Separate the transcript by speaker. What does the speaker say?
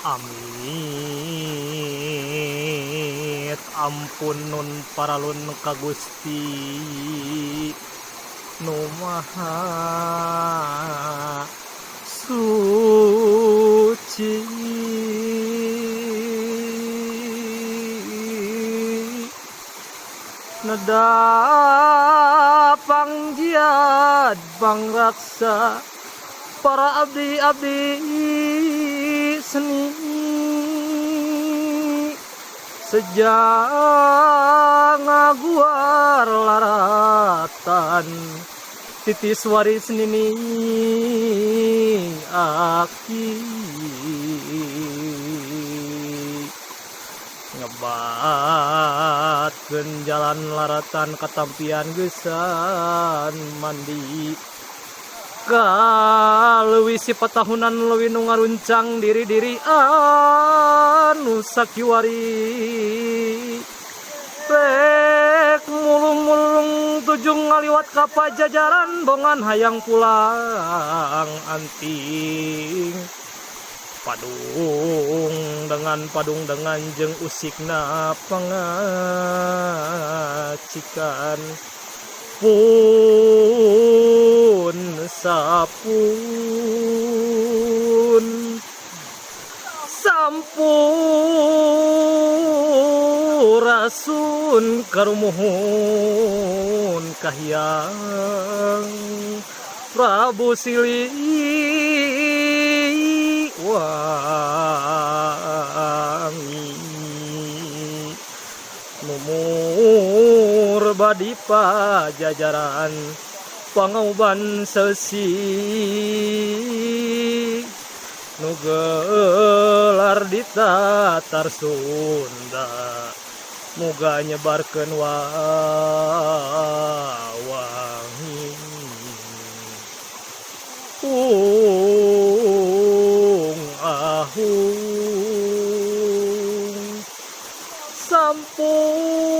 Speaker 1: Amit ampun nun paralun ka Gusti nu Maha Suci. Neda pangjiat pangraksa para abdi-abdi seni sejak ngaguar laratan titis waris nini aki ngebatkeun jalan laratan katampian geusan mandi ka leuwih sipatahunan leuwih nu ngaruncang diri-diri anu sakiwari rek mulung-mulung tujung ngaliwat ka pajajaran bongan hayang pulang anting padung dengan padung dengan jeung usikna pangacikan pun sapun sampurasun karumuhun kahiyang Prabu Siliwangi numur badi pajajaran pangauban sesi nu gelar di tatar Sunda muga nyebarkeun wawangi ung ahung sampurasun.